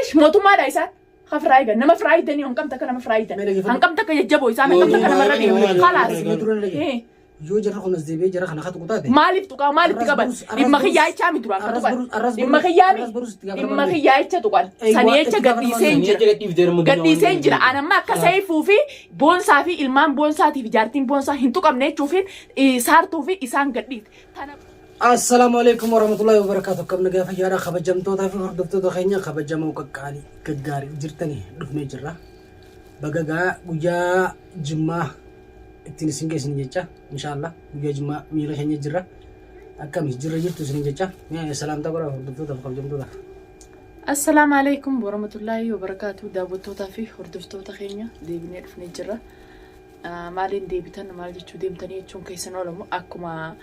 Leesh mootummaadha isaan. Ha firaa eegan nama firaa eegdanii hanqam takka nama firaa eegdan. Mee dhaggeeffadhu. Hanqam takka jajjaboo isaan hanqam takka namarra deemu. Khalaas. Mootummaa Yoo jarri kun as deebi'ee jara kana katu kutaate. Maaliif tuqaa maalitti Arras qaban? barus- Dhimma arras kiyyaa'ichaa mi duraan ka arras tuqan? barus- arras Dhimma barus- kiyyaa mi? arras barus itti gaafatama Dhimma malee. kiyya'icha tuqan. Eeywa, Sanii jecha itti gaafatama gadhiiseen malee. jira. Sanii jecha gadhiifteera Gadhiiseen jira. An amma akka seeyfuu fi boonsaa fi ilmaan boonsaatii fi jaartiin boonsaa hin tuqamne jechuufiin saartuu fi isaan gadhiite. Tana Assalaamu alaikum warahmatullahi wabarakatuh. Akkam nagaa fayyaadha kabajamtootaa fi hordoftoota keenya kabajamoo qaqqaalii gaggaarii jirtanii dhufnee jirra. Baga gaa guyyaa jimmaa ittiin isin geessine jecha inshaallah guyyaa jimmaa miira keenya jirra. Akkami jirra jirtu isin jecha mee salaamtaa godhaa hordoftoota fi kabajamtootaaf. Assalaamu alaikum warahmatullaahi wabarakaatu daawwattootaa fi hordoftoota keenya deebinee dhufnee jirra. Maaliin deebitan maal jechuu deemtanii jechuun keessan oolamu akkuma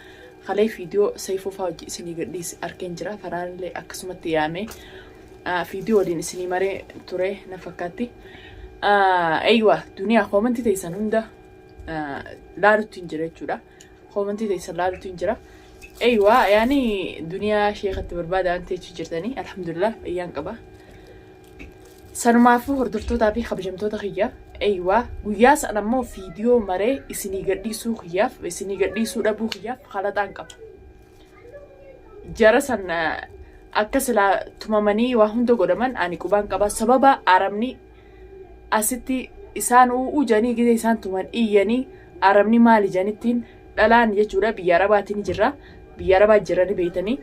kalee fiidiyoo Sayfuu fa'aa hojii isinii gadhiise arkeen jira. Faraanillee akkasumatti yaamee fiidiyoo waliin isinii maree ture na fakkaatti. Eeywa duniyaa koomantii teessan hunda laalutti hin jira jechuudha. Koomantii teessan laalutti hin jira. Eeywa yaani duniyaa sheekatti barbaada waan ta'eef jirtanii alhamdulillah fayyaan qaba. Sanumaafuu hordoftootaa fi kabajamtoota kiyya eeywa guyyaa san ammoo fiidiyoo maree isinii gadhiisuu kiyyaaf isinii gadhiisuu dhabuu kiyyaaf halaxaan qaba. Jara san akka silaa tumamanii waa hunda godhaman ani qubaan qaba sababa arabni asitti isaan u'uu janii gizee isaan tuman iyyanii arabni maali janittiin dhalaan jechuudha biyya arabaatiin jirra biyya arabaa jirra ni beeytanii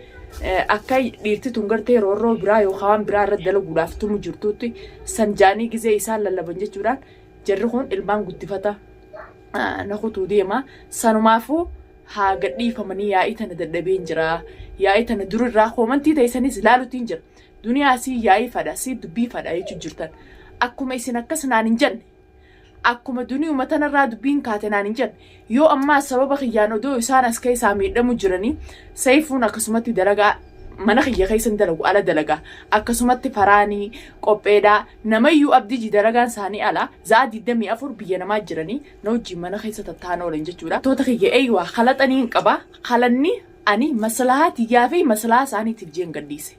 akka dhiirti tun gartee roorroo biraa yookaan waan biraa irratti dalaguudhaaf tumu jirtuutti san jaanii gizee isaan lallaban jechuudhaan jarri kun ilmaan guddifata na kutuu deema sanumaafuu haa gadhiifamanii yaa'ii tana dadhabeen jira yaa'ii tana durirraa koomantii teessanis ilaaluutiin jira duniyaa sii yaa'ii fadha sii dubbii fadha jechuu jirtan akkuma isin akkas naan hin jenne akkuma duniyuma tanarraa dubbiin kaate naan hin jenne yoo ammaa sababa kiyyaan odoo isaan as keessaa miidhamu jiranii Seeyfuun akkasumatti dalagaa mana kiyya keessa hin dalagu ala dalagaa akkasumatti faraanii qopheedhaa namayyuu abdiji dalagaan isaanii ala za'a 24 biyya namaa jiranii na wajjin mana keessa tattaa'an oolan jechuudha. Toota kiyya eeyyuwaa kalaxanii hin qaba kalanni ani maslahaa tiyyaa fi maslahaa isaaniitiif jeen gadhiise.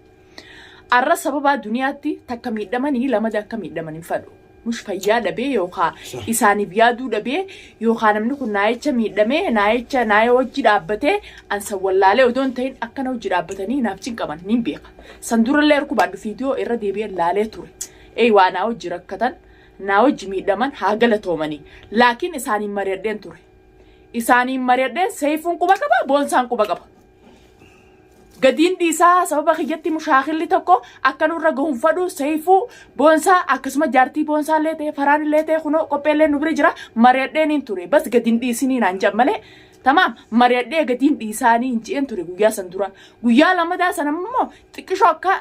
Arra sababaa duniyaatti takka miidhamanii lamada akka miidhaman hin fadhu. Mush fayyaa dhabee yookaa isaaniif yaaduu dhabee yookaa namni kun naayicha miidhamee naayicha naaya wajji dhaabbatee an san wallaalee odoo hin ta'in akkana wajji dhaabbatanii naaf cinqaman niin beeka. San durallee harku baadhu fiidiyoo irra deebi'ee laalee ture. Ey waa naa wajji rakkatan naa wajji miidhaman haa galatoomanii. Laakiin isaaniin mari'adheen ture. Isaaniin mari'adheen Seeyfuun quba qaba Boonsaan quba qaba. Gadiin dhiisaa sababa kiyyatti mushaakilli tokko akka nurra gahu hin fadhu Seeyfuu Boonsaa akkasuma jaartii Boonsaa illee ta'e Faraan illee ta'e kunoo qophee illee nu bira jira mari'adheen hin ture bas gadiin dhiisinii naan jedhan malee tamaam mari'adhee gadiin dhiisaanii hin je'een ture guyyaa san dura guyyaa lamadaa sana immoo xiqqishoo akka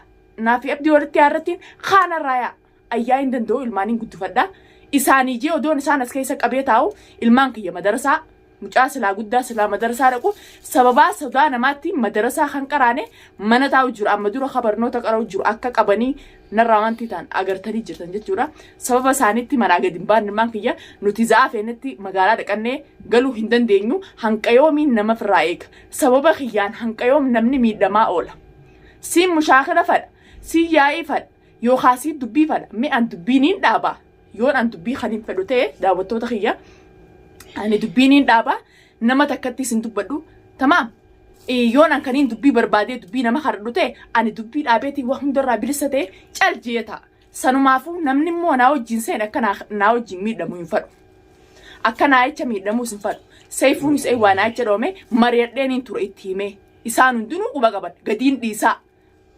naafi abdii walitti yaarrattiin kaanarraa yaa ayyaa hin danda'u ilmaaniin guddifadha isaanii jee odoon isaan as keessa qabee taa'u ilmaan kiyya madarasaa mucaa silaa guddaa silaa madarasaa dhaqu sababaa sodaa namaatti madarasaa kan qaraane mana taa'u jiru amma dura ka barnoota qara'u jiru akka qabanii narraa wanti ta'an agartanii jirtan jechuudha sababa isaaniitti manaa gadi hin baanne ilmaan kiyya nuti za'aa feenetti magaalaa dhaqannee galuu hin dandeenyu hanqayoomiin nama firraa eega sababa kiyyaan hanqayoom namni miidhamaa oola siin mushaakila fadha siin yaa'ii fadha yookaa siin dubbii fadha mee an dubbii niin dhaaba yoon an dubbii kan hin fedhu ta'e daawwattoota kiyya ani dubbii niin dhaaba nama takkatti isin dubbadhu tamaam yoon an kaniin dubbii barbaadee dubbii nama kadhadhu ta'e ani dubbii dhaabeetii waa hundarraa bilisa ta'e cal jee ta'a sanumaafuu namni immoo naa wajjin seene akka naa wajjin miidhamu hin fadhu akka naayicha miidhamuus hin fadhu Seeyfuunis waa naayicha dhoome mari'adheen hin ture itti himee isaan hundinuu quba qaban gadiin dhiisaa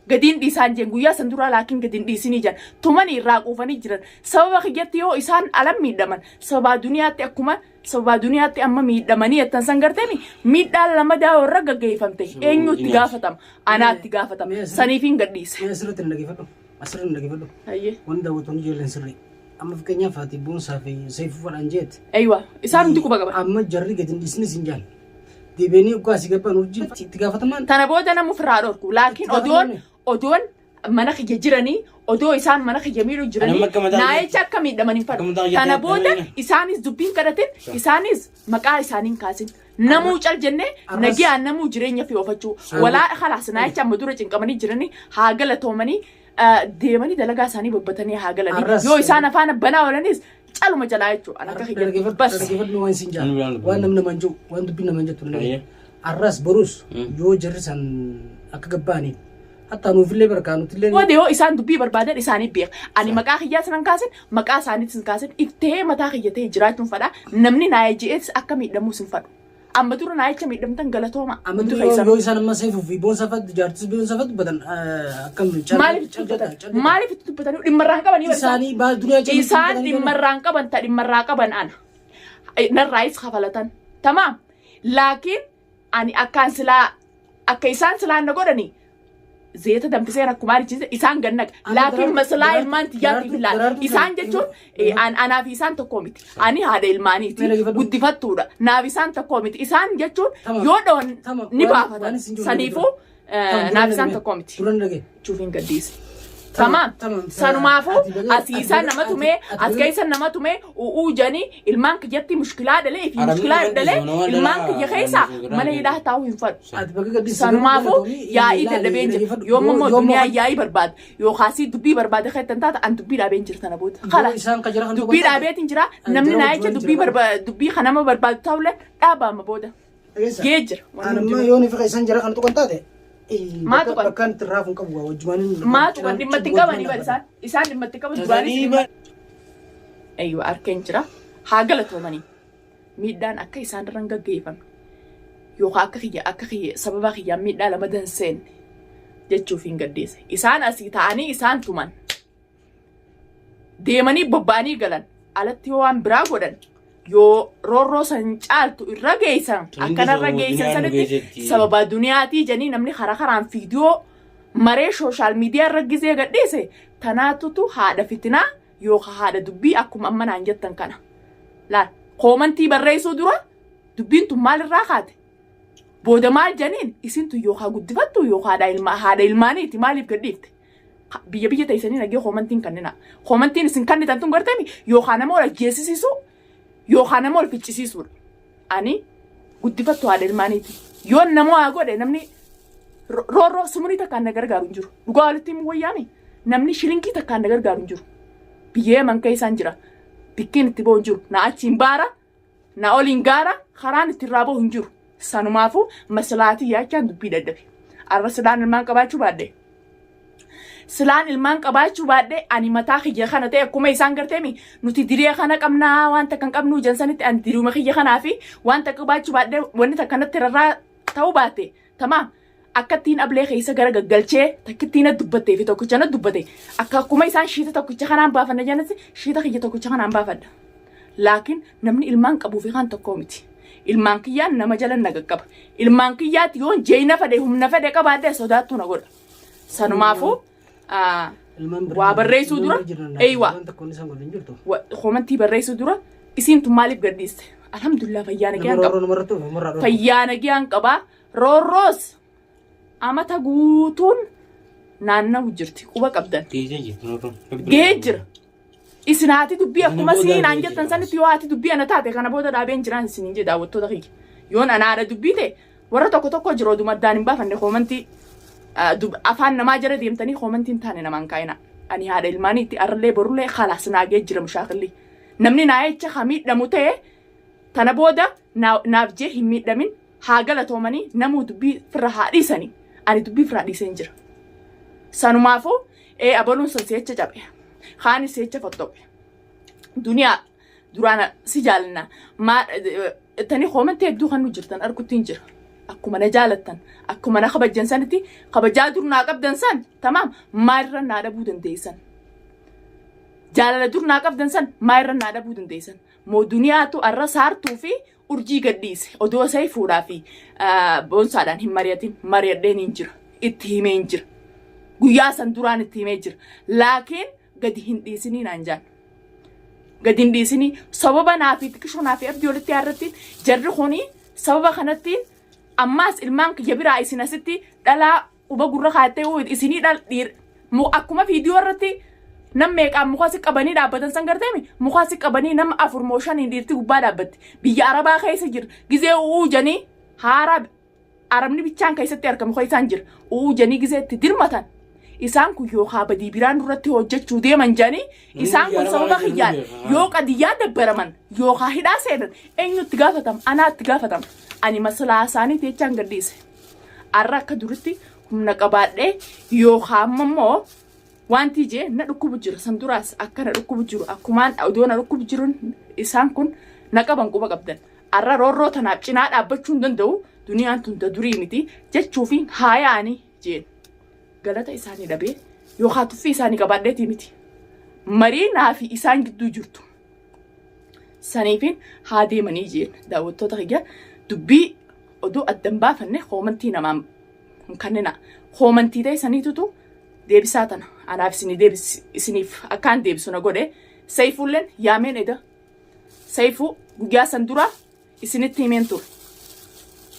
Gadiin dhiisaan jeen guyyaa san duraa laakiin gadi hin dhiisinii jan tumanii irraa quufanii jiran sababa kiyyatti yoo isaan alan miidhaman sababaa duniyaatti akkuma sababaa duniyaatti amma miidhamanii jettan san garteemi miidhaan lamadaa warra gaggeeffamte eenyutti gaafatama anaatti gaafatama saniifiin gadhiise. Mee asirratti na dhaggeeffadhu. Asirratti na dhaggeeffadhu. Hayyee. Wanni daawwattoonni ijoolleen sirrii. Amma fakkeenyaaf ati Boonsaa fi Seeyfuu fadhaan jeet. Aywa isaan hundi quba qaban. Amma jarri gadi hin dhiisinis hin jaan. Deebi'anii oggaa asii gabban urjiin itti gaafatamaan Tana booda nama ofirraa dhorku. Laakiin Itti odoon gaafatamani. odoon mana kiyya jiranii odoo isaan mana kiyya miidhuu jiranii Anamma akka mataa naa jecha akka miidhaman hin Akka fadhu. mataa kiyya Tana ta'e booda ta'e. isaanis dubbiin kadhatin isaanis maqaa isaaniin kaasin. Namuu cal jennee nagiyaan namuu jireenya fi oofachuu. Walaa khalaas naa jecha amma dura cinqamanii jiranii haa galatoomanii. Deemanii dalagaa isaanii babbatanii haa galanii. Arras- Yoo isaan afaan banaa oolanis caluma jalaa jechuudha. An akka kiyya bas. Dhaggeeffadhu waan isin Ani biraan jaalladhu. Waan namni namaan jiru, waan dubbiin namaan jettu ni Ayyee. Arras borus yoo jarri san akka gabbaaniin hatta nuufillee barkaa nutillee Booda yoo isaan dubbii barbaadan isaanii beeka. Ani maqaa kiyyaas nan kaasin, maqaa isaaniitis hin kaasin, iftee mataa kiyya ta'e jiraachuun fadha. Namni naa je'eetis akka miidhamuus hin fadhu. Amma dura naa jecha miidhamtan galatooma. Amma Hundi dura yoo keessan. yoo isaan amma seefuu fi boonsa faddu jaartis boonsa faddu batan akkam Maaliif itti dubbatan? Maaliif itti dubbatan? Dhimma irraa hin qabanii bar isaan. Isaanii baal duniyaa callisuu Isaan dubbatanii dhimma irraa hin qaban ta dhimma irraa qaban ana. Narraayis kafalatan. Tamaam. Laakiin ani akkaan silaa akka isaan silaa na godhani zeeta danfiseen akkuma arichiise isaan gannaqa. Ana Laakiin maslaa ilmaan tiyyaatiif daraartuu- ilaala. daraartuu Isaan sana- jechuun anaaf isaan tokko miti. Ani haadha ilmaaniiti. Mee dhaggeeffadhu. Guddifattuudha. Naaf isaan tokko miti. Isaan jechuun Tamam. yoo dhawan Tamam. ni Waan- baafatan. waan isin jiru Saniifuu Tamam, naaf isaan dhagee. tokko miti. Duran dhagee. Jechuuf hin gaddiise. Tamam, Tamaam. tamam. Sanumaafuu Ati baga- asii isaan ati nama baga- tumee ati as baga- keessa nama tumee u'uu janii ilmaan kiyyatti mushkilaa dhalee fi Arabni mushkilaa nama dhalee dhiisu, nama ilmaan dhalaa kiyya keessa nama mana dhiisu. hidhaa taa'uu hin fadhu. Ati baga gaddisi. Sanumaafuu yaa'ii dadhabeen jira. Yoom immoo duniyaa yaa'ii barbaada. Yookaasii dubbii barbaada kan taata an dubbii dhaabeen jira tana booda. Kala isaan kan jira kan dubbii dhaabeetiin jira namni naa jecha dubbii barbaada dubbii kan nama barbaadu ta'ullee dhaabaa amma booda. Gee jira. Wanni Anamma hundinuu. yoo ni fiqa isaan jira kan tuqan taate. Maa tuqan? Bakka itti raafu hin qabu wajjumaan. Maa tuqan dhimma itti hin qabanii bar isaan. Isaan dhimma itti qaban duraanis dhimma. Eeyyuu harkeen jira. Haa galatoomanii. Miidhaan akka isaan irra hin gaggeeffamne yookaan akka kiyya akka kiyya sababa kiyyaan miidhaa lama danseenne jechuuf hin gaddeesse. Isaan asii ta'anii isaan tuman. Deemanii bobba'anii galan. Alatti yoo waan biraa godhan yoo roorroo san caaltu irra geessan Tun akkanarra sababa geessan duniyaan nu sanitti geessetti. sababa duniyaatii jedhanii namni karaa karaan fiidiyoo maree sooshaal miidiyaa irra gizee gadhiise tanaatutu haadha fitinaa yookaan haadha dubbii akkuma amma naan jettan kana. Laal koomantii barreessuu dura dubbiin tun maalirraa kaate? Booda maal janiin isin tun yookaan guddifattu yookaan haadha ilma haadha ilmaaniiti maaliif gadhiifte? Biyya biyya teessanii nagee koomantiin kannina. Koomantiin isin kannitan tun gartami yookaan nama ol ajjeesisiisu yookaan nama ol ficcisiisuudha. Ani guddifattu haadha ilmaaniiti. Yoon nama waa godhe namni roorroo sumurii takkaan na gargaaru hin jiru. Dhugaa walitti himuu wayyaami. Namni shilingii takkaan na gargaaru hin jiru. Biyya Yaman keessaan jira. Bikkiin itti ba'u hin jiru. Na achiin baara, na oliin gaara, karaan itti irraa ba'u hin jiru. Sanumaafuu maslaatii yaachaan dubbii dadhabe. Arra silaan ilmaan qabaachuu baadhe. Silaan ilmaan qabaachuu baadhe ani mataa kiyya kana ta'e akkuma isaan garteemi nuti diree kana qabnaa waan takka hin qabnuu jansanitti ani diruma kiyya kanaa fi waan takka qabaachuu baadhe wanni takka natti rarraa ta'uu baate tamaam akkattiin ablee keessa gara gaggalchee takkittiin na dubbattee fi tokkicha na dubbate akka akkuma isaan shiita tokkicha kanaan baafanna janitti shiita kiyya tokkicha kanaan baafadha. Laakiin namni ilmaan qabuu fi kaan tokkoo miti. Ilmaan kiyyaan nama jala na qaqqaba. Ilmaan kiyyaatti yoon jeeyna fedhe humna fedhe qabaadhe sodaattuu na godha. Sanumaafuu waa barreessuu dura eeywa koomantii barreessuu dura isiin tun maaliif gadhiiste? Alhamdulillah fayyaa nagayaan qaba. Fayyaa nagayaan qabaa. Roorroos amata guutuun naannawu jirti quba qabdan. Geejjee jirti roorroon. Gahee jira. Isin haati dubbii Kana akkuma booda siin naan gahee jettan jira. sanitti yoo haati dubbii ana taate kana booda dhaabeen jiraan isiniin jedhe daawwattoota kiyya. Yoon ana haadha dubbii ta'e warra tokko tokko jiru oduma addaan hin baafanne koomantii afaan namaa jala deemtanii koomantii hin taane namaan kaa'ina. Ani haadha ilmaaniitti arrallee borullee khalaas naa gahee jira mushaakilli. Namni naa jecha ka miidhamu ta'e tana booda naaf jee hin miidhamin haa galatoomanii namuu dubbii firra haa dhiisanii. Ani dubbii firraa dhiiseen jira. Sanumaafuu ee abaluun san seecha cabe. Kaanis seecha fottoqe. Duniyaa duraan si jaalanna. Maa tani koomantii hedduu kan nu jirtan argutti hin jira. Akkuma na jaalattan akkuma na kabajjan sanitti kabajaa dur naa qabdan san tamaam maalirra naa dhabuu dandeessan. Jaalala dur naa qabdan san maalirra naa dhabuu dandeessan. Moo duniyaatu arra saartuu fi urjii gadhiise odoo sayfuudhaa fi boonsaadhaan hin mari'atin mari'adheen hin jira itti himee hin jira guyyaa san duraan itti himee jira laakiin gadi hin dhiisinii naan jaan gadi hin dhiisinii sababa naa fi xiqishoo naa fi abdii walitti yaarratti jarri kuni sababa kanattiin ammaas ilmaan kiyya biraa isin asitti dhalaa quba gurra kaattee isinii dhal dhiir akkuma viidiyoo irratti nam meeqaan muka si qabanii dhaabbatan san garteemi muka si qabanii nama afur moo shaniin dhiirti gubbaa dhaabbatti biyya arabaa keessa jira gizee u'uu janii haaraa arabni bichaan keessatti argamu keessaan jira u'uu janii gizee itti dirmatan Isaan kun yookaa badii biraan duratti hojjechuu deeman jedhanii isaan kun sababa kiyyaan yoo qadiyyaa dabbaraman yookaa hidhaa seenan eenyutti gaafatama? Anaatti gaafatama. Ani maslaa isaaniiti jechaan gadhiise. Arra akka duritti humna qabaadhee yookaa amma immoo wanti jee na dhukkubu jira. San duraas akka na dhukkubu jiru akkumaan odoo na dhukkubu jiruun isaan kun na qaban quba qabdan. Arra roorroo tanaaf cinaa dhaabbachuu hin danda'u, duniyaan tun ta durii miti jechuufi haayaani jeen. Galata isaanii dhabee yookaan tuffii isaanii qabaadheetii miti. Marii naa fi isaan gidduu jirtu. Saniifin haa deemanii jeen. Daawwattoota kiyya, dubbii odoo addan baafanne koomantii namaan hin kannina. Koomantii ta'e saniitutu deebisaa tana anaaf isinii deebis isiniif akkaan deebisu na godhe. Sayfuulleen yaameen eda. Sayfuu guyyaa san dura isinitti himeen ture.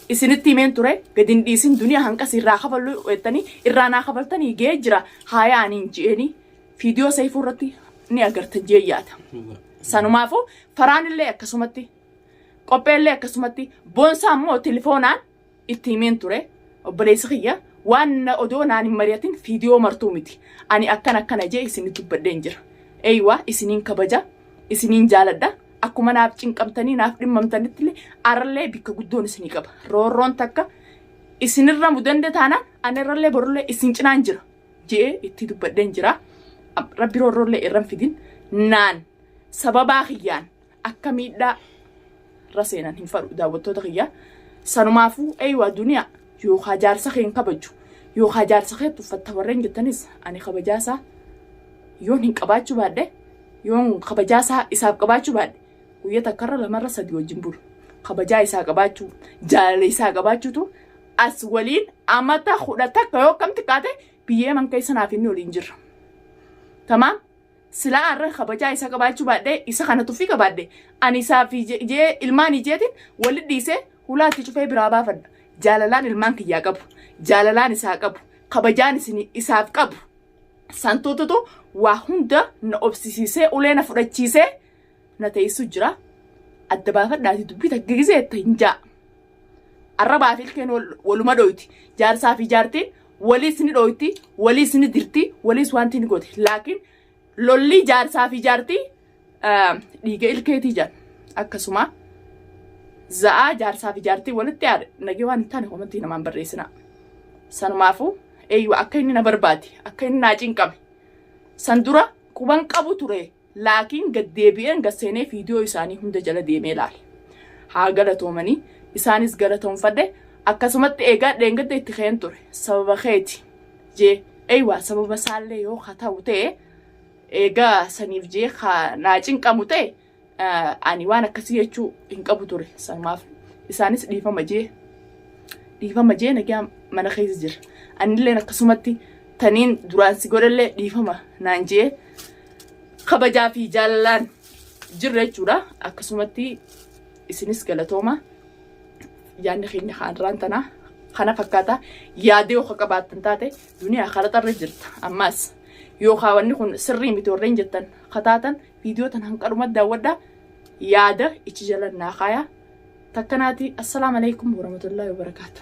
Isinitti himeen ture, gadi hin dhiisin duniyaa, hanqas irraa kafallu jettanii irraa naa kafaltanii ga'ee jira, haa yaa'aniin je'eenii fiidiyoo Sayfuu irratti ni agartan jee yaada. Sanumaafuu Faraanillee akkasumatti, Qopheellee akkasumatti, Boonsaa immoo telefoonaan itti himeen ture, obboleessi kiyya waan na odoo naan hin mari'atin fiidiyoo martuu miti. Ani akkana akkana jee isinitti dubbadheen jira. Eeywa, isiniin kabaja, isiniin jaaladha. Akkuma naaf cinqamtanii naaf dhimmamtanitti illee arallee bikka guddoon isinii qaba. Roorroon takka isinirra mudande taanaan ani irrallee borullee isin cinaan jira jee itti dubbadheen jira. Rabbi roorroollee irran fidin, naan sababaa kiyyaan akka miidhaa irra seenan hin fadhu daawwattoota kiyya. Sanumaafuu eeywa, duniyaa yookaa jaarsa kee hin kabaju yookaa jaarsa kee tuffatta warreen jettanis, ani kabajaasaa yoon hin qabaachuu baadhe, yoon kabajaasaa isaaf qabaachuu baadhe, guyya takkarra lamarra sadi wajjin bulu. Kabajaa isaa qabaachuu, jaalala isaa qabaachuutu as waliin amata 11 yoo akkam xiqqaate biyyee man keessa naaf inni waliin jirra. Tamaam. Silaa har'a kabajaa isa qabaachuu baadhee, isa kana tuffii qabaadhe, ani isaa fi jee ilmaan ijeetiin wali dhiisee hulaatti cufee biraa baafadha. Jaalalaan ilmaan kiyyaa qabu, jaalalaan isaa qabu, kabajaan isin isaaf qabu. Santuututu waa hunda na obsisiisee ulee na fudhachiisee na teessu jira. Adda baafadhaati dubbii takka gizeetta hin jaa. Arrabaa fi ilkeen waluma dhoyti. Jaarsaa fi jaartiin waliis ni dhoyti, waliis ni dirti, waliis wanti ni gooti. Laakiin lolli jaarsaa fi jaartii dhiiga ilkeetii jedhan. Akkasuma za'aa jaarsaa fi jaartii walitti aade nagee waan hin taane komantii namaan barreessinaa. Sanumaafuu eeyyuu akka inni na barbaade, akka inni naa cinqame san dura quban qabu ture. Laakiin gad deebi'een gad seenee fiidiyoo isaanii hunda jala deemee ilaale. Haa galatoomanii, isaanis galatoomfadhe. Akkasumatti eegaa dheengadda itti ka'een ture. Sababa keeti jee, eeywaa, sababa isaallee yoo ka ta'u ta'e, eegaa saniif jee ka naa cinqamu ta'e, ani waan akkasii jechuu hin qabu ture. Sanumaaf isaanis dhiifama jee. Dhiifama jee nagaa mana keessa jira. Anilleen akkasumatti taniin duraan si godhallee dhiifama naan jee kabajaa fi jaalalaan jirra jechuudha. Akkasumatti isinis galatooma. Yaadni keenya kaanirraan tanaa kana fakkaata. Yaada yoo ka qabaattan taate, duniyaa karaxarra jirta. Ammaas yookaan wanni kun sirrii miti warreen jettan kataatan, viidiyoo tan hanqadhuma daawwadhaa, yaada ichi jala naa kaayaa. Takkanaati, assalaamu alaikum warahmatullahi wabarakaatu.